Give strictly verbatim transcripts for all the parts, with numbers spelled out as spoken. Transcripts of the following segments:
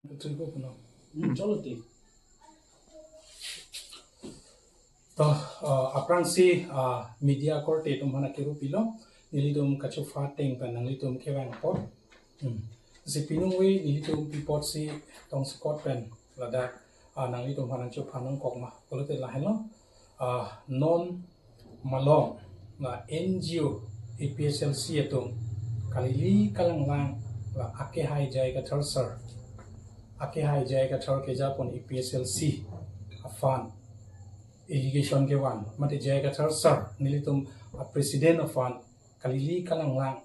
Tui ko puno. Hmm, chalo te. To, uh, aphrangsi, uh, media korte atum aphan akiru pilo, nelitum kachopha ateng pen nanglitum kevang apot. Hmm. Si pinung we nelitum pi apotsi tongsekot pen ladak, uh, nanglitum aphan nangchopha nangkok ma. Pulote lahenlo, uh, non malom la N G O A P H L C atum kalili kalanglang la akehai J I Kathar sir, akehai J I Kathar kejapon A P H L C aphan allegation kevan, mate J I Kathar sir nelitum a president aphan kalili kalanglang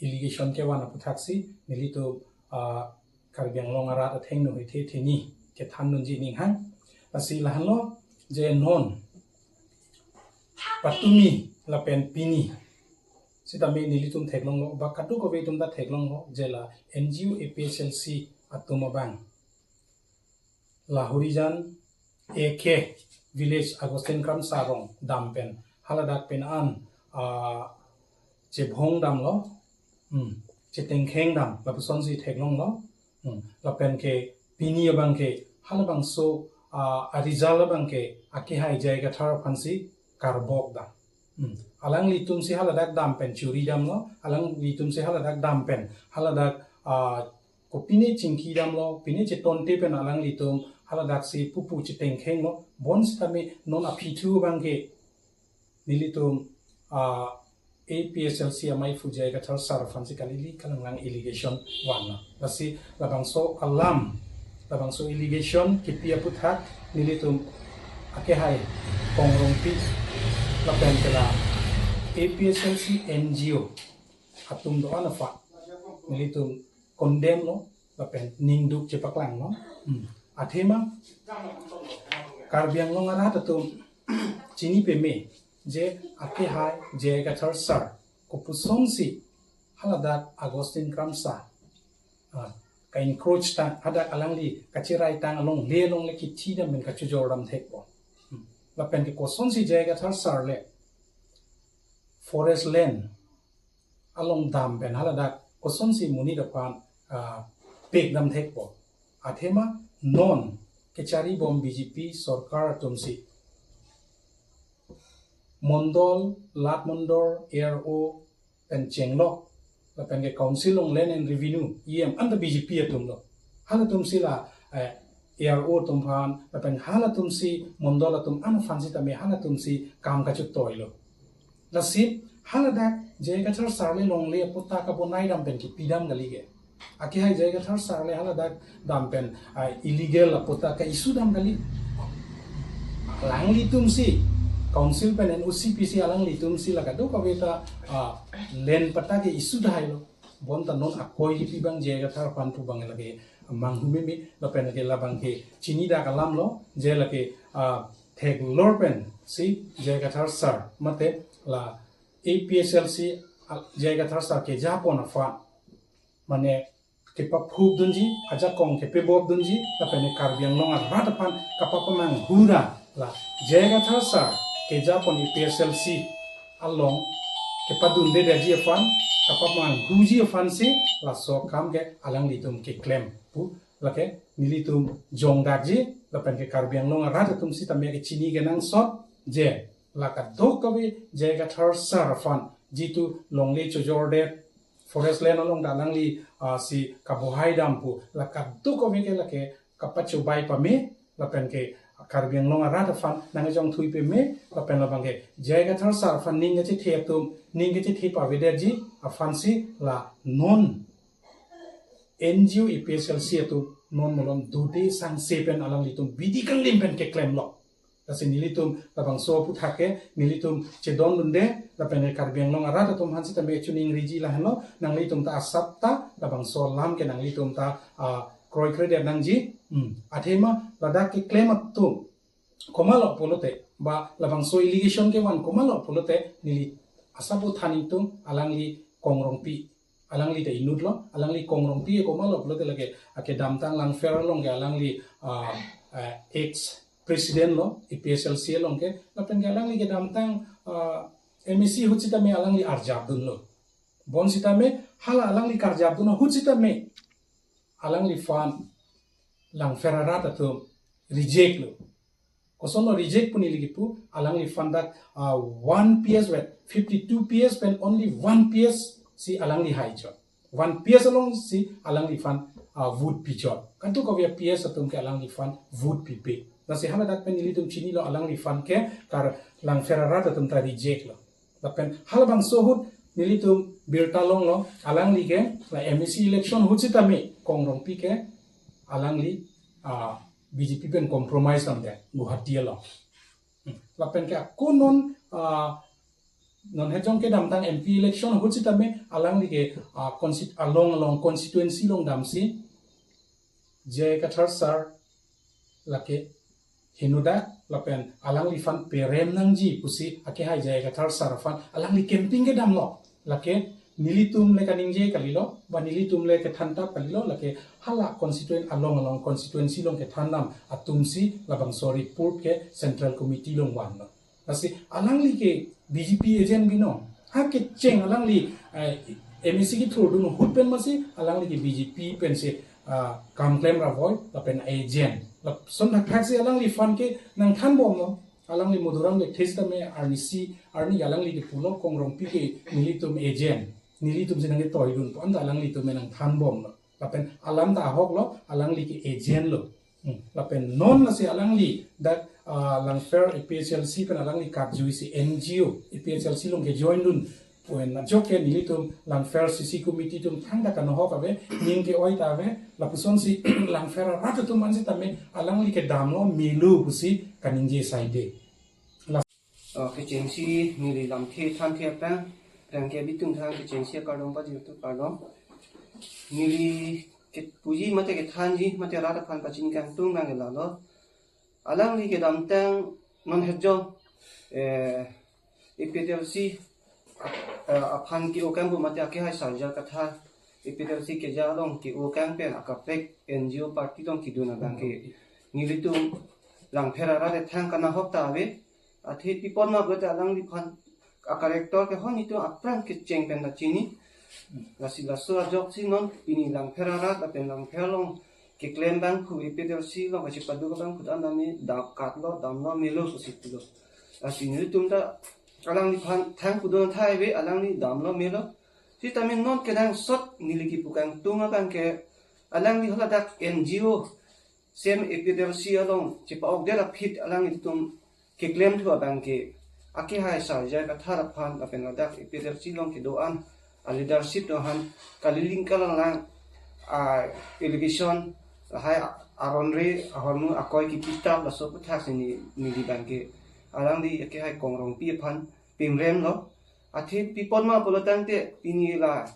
allegation kevan aputhaksi nelitum, ah, Karbi Anglong arat athengno hethe theni kethan dunji ninghang. Lasi lahenlo je non patumi lapen pini sitame nelitum theklonglo, ba kadokave atum ta theklonglo, je la N G O A P H L C atum abang la Horijan A K village Augustine Kramsa arong dam pen haladak pen an, ah, chebhong damlo, hmm, chetengkheng dam, lapusonsi theklonglo, hmm, lapen ke pini abang ke halabangso, ah, a result abang ke akehai J I Kathar aphansi karbok dam. Hmm. Alanglitumsi haladak dam pen churi damlo, alanglitumsi haladak dam pen haladak, ah, kopine chingki damlo, pine chetonte pen alanglitum haladaksi pupu chetengkhenglo, bonsitame non aphi thu abang ke nelitum, ah, A P H L C amei aphu J I Kathar sir aphansi kalili kalanglang allegation vanlo. Lasi labangso alam, labangso allegation kipi aputhak nelitum akehai Kong Rongpi lapen ke la A P H L C N G O atum do-an aphan nelitum condemn lo lapen ningduk chepaklanglo. Hmm. Athema Karbi Anglong arat atum chini peme je akehai J I Kathar sir kopusonsi haladak Augustine Kramsa, ah, ka-encroach tang, hadak alangli kacherai tang alongle alongle kithi dam pen kachojor dam thekpo. Hmm. Lapen ke kosonsi J I Kathar sir le forest land along dam pen haladak kosonsi monit aphan, ah, pek dam thekpo. Athema non kecharibom B J P sorkar atumsi mondol, lat mondol, A R O pen chenglok, lapen ke Council on Land and Revenue, E M, anta B J P atumlo. Halatumsi la, eh, A R O atum aphan, lapen halatumsi mondol atum an aphan sitame halatumsi kam kachetoilo. Lasi haladak J I Kathar sir le longle apatta kabonai dam pen kipi dam kali ke. Akehai J I Kathar sir le haladak dam pen, ah, illegal apatta ka-issue dam kali. Alanglitumsi Council pen N O C pisi alanglitumsi la kadokave ta, ah, land patta ke-issue dahailo. Bonta non akoi kipi abang J I Kathar aphan pu abang lake manghu meme, lapen lake labang ke chinidak alamlo, je lake, ah, theklor pensi J I Kathar sir mate la A P H L C, ah, J I Kathar sir kejapon aphan mane kepaphup dunji, ajakong kepebop dunji, lapen Karbi Anglong arat aphan kapapamanghu ra la J I Kathar sir kejapon A P H L C along kepadundedetji aphan, kapamanghuji aphansi laso akam ke alanglitum keklem pu lake nelitum jongdakji, lapen ke Karbi Anglong arat atum sitame kechini kenangsot je la kadokave J I Kathar sir aphan jitu longle chojordet, forest land along ta alangli, ah, si kabohai dam pu, la kadokave ke lake kapachobai pame, lapen ke Karbi Anglong arat aphan nangkejongthui pame, lapen labang ke J I Kathar sir aphan ning kachethe atum, ning kachethe pavedetji aphansi la non N G O A P H L C atum non malom dode sangse pen alanglitum bidi kanglim pen keklemlo. Lasi nelitum labangso aputhak ke nelitum chedondunde, lapen Karbi Anglong arat atum aphan sitame chuning riji lahenlo, nanglitum ta asap ta labangso alam ke nanglitum ta, ah, kroikredet nangji. Hmm. Athema ladak keklem atum komatlo pulote, ba labangso allegation kevan komatlo pulote, neli asap aphan ingtung alangli Kong Rongpi, alangli ta inutlo, alangli Kong Rongpi komatlo pulote lake akedamtang Langpher along ke alangli, ah, ah, ex president lo, A P H L C along ke, lapen ke alangli kedamtang, ah, M A C ahut sitame alangli arjapdunlo. Bonsitame hala alangli karjapdun ahut sitame alangliphan Langpher arat atum reject lo. Kosonlo reject pu neli kipu, alangliphan dak, ah, one P S vet, fifty-two P S pen only one P S si alangli hai chot. One P S along si alangliphan, ah, vote pi chot. Kadokave a P S atum ke alangliphan vote pipe. Lasi hala dak pen nelitum chinilo alangliphan ke kar Langpher arat atum ta reject lo. Lapen halabangso ahut nelitum birta longlo, alangli ke la M A C election ahut sitame Kong Rongpi ke alangli, ah, B J P pen compromise damde Guwahati along. Hmm. Lapen ke ako non, ah, non hejong kedamtang M P election ahut sitame alangli ke, ah, consti-, along along constituency along damsi J I Kathar sir lake henoda lapen alangliphan perem nangji pusi akehai J I Kathar sir aphan alangli campaign kedamlo. Lake nelitum le kaningje kalilo, ba nelitum le kethan tap kalilo, lake hala constituent along along constituency along kethan dam atumsi labangso report ke Central Committee along vanlo. Lasi alangli ke B J P agent binong. Ha kecheng alangli, eh, M A C kethurdun ahut pen masi alangli ke B J P pensi, ah, kam klem ra voi, lapen agent. Lason thakthak si alangliphan ke nangthanbomlo. Alangli Madhuram Lekthe sitame arnisi, arni alangli kepulo Kong Rongpi ke nelitum agent. Nelitum si nangketoidun pu anta alanglitum nangthanbomlo. Lapen alam ta ahoklo, alangli ke agent lo. Hmm. Lapen non lasi alangli dak, ah, Langpher A P H L C pen alangli karjuisi N G O A P H L C along kejoin dun pu-an ajok ke nelitum Langpher C C committee atum thangta kanohok ave, ning ke-oi ta ave, lapusonsi Langpher arat atum an sitame alangli kedamlo melo pusi kaningje saide. Oh, kechengsi neli lamthe thanthe aphrang, aphrang ke bitung thang kechengsi akardom pajirtu kardom. Neli kepuji mate kethanji mate rat aphan pachini kangtung nang lalo. Alangli kedamtang non hejong, eh, A P H L C, eh, aphan ke-o kang pu mate akehai Sir J I Kathar, A P H L C keja along ke-o kang pen akaprek N G O party along kedun abang ke nelitum Langpher arat thang kanahok ta ave. Athe pi apot ma pulote alangliphan a character ke hon itum aphrang kecheng pen ta chini. Lasi laso ajoksi non pini Langpher arat lapen Langpher along keklem abangphu A P H L C along kachepaduk abangphu ta nami dam katlo damlo melo pusi pulo. Lasi nelitum ta alangliphan thang pudun thai ave, alangli damlo melo. Sitame non kenangsot neli kipu kangtung abang ke alangli haladak N G O same A P H L C along chepa-okdet aphi alanglitum keklem thu abang ke akehai Sir J I Kathar aphan lapen ladak A P H L C along kedo-an a leadership atum aphan kaliling kalalang a allegation lahai aron re ahormu akoi kipitap laso aputhak si ne, neli abang ke alangli akehai Kong Rongpi aphan pimrem lo. Athe pi apot ma pulo tangte pini la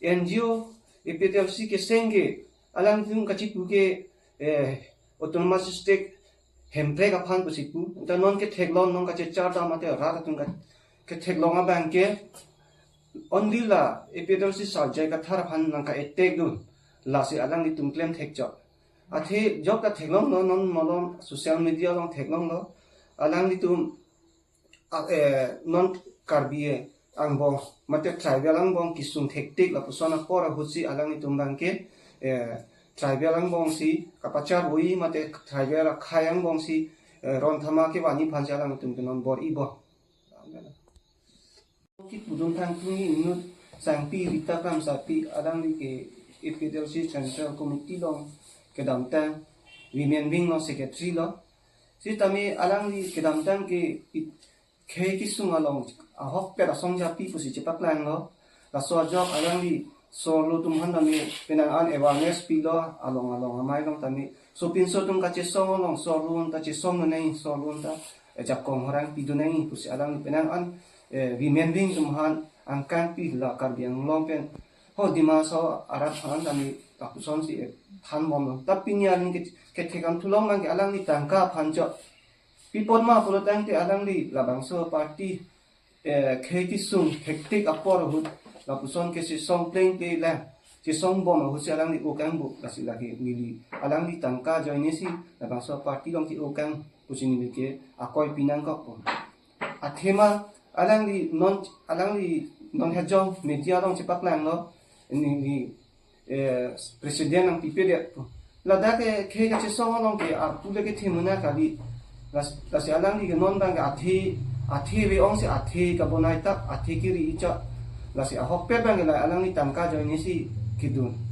N G O A P H L C keseng ke alangtum kachipu ke, eh, autonomous state Hemprek aphan pusi pu. Anta non ketheklong, non kachechar ta mate rat atum ke ketheklong abang ke only la A P H L C Sir J I Kathar aphan nangka-attack dun. Lasi alanglitum klem thekchot. Athe jok ta theklonglo, non malom social media along theklonglo. Alanglitum, ah, eh, non Karbi angbong mate tribal angbong kesung thektik lapuson apor ahutsi alanglitum abang ke, eh, tribal angbong si kapachar ui mate tribal akhei angbong si, eh, ron thama kevangji aphansi alanglitum ke non bor-i bom. Kipudun kangtungji inut sangpi Rita Kramsapi, alangli ke A P H L C Central Committee along kedamtang Women Wing along secretary lo. Sitame alangli kedamtang ke i-, khei kesung along ahokpet asong japi pusi chepaklanglo. Laso ajok alangli sorlo atum aphan tame penang an awareness pilo, along along amei along tame. Sopinso atum kachesong along sorlo an ta chesong nang, sorlo an ta, eh, jakong horang pidun nang pusi alang penang an, eh, Women Wing atum aphan angkang pi la Karbi Anglong pen. Ho Dima Hasao arat aphan tame lapusonsi, eh, thanbomlo. Ta pini aning ke, kethekam thulong nang ke alangli tangka aphan chot. Pi apot ma pulo tangte alangli labangso party, eh, khei kesung thektik apor ahut lapuson ke chesong plengple lang, chesong bom ahutsi alangli o kang pu, lasi lake neli alangli tangka ajoinesi labangso party along ke-o kang pusi neli ke akoi pinangkok pu. Athema alangli non, alangli non hejong media along chepaklanglo, neli eh, president nangpipedet pu. Ladak ke khei kachesong along ke arpu le kethe mena kali. Las-, lasi alangli ke non abang ke athe, athe ave ongsi athe kabonai tap, athe kiri icha. Lasi ahokpet abang ke la alangli tangka ajoinesi kedun.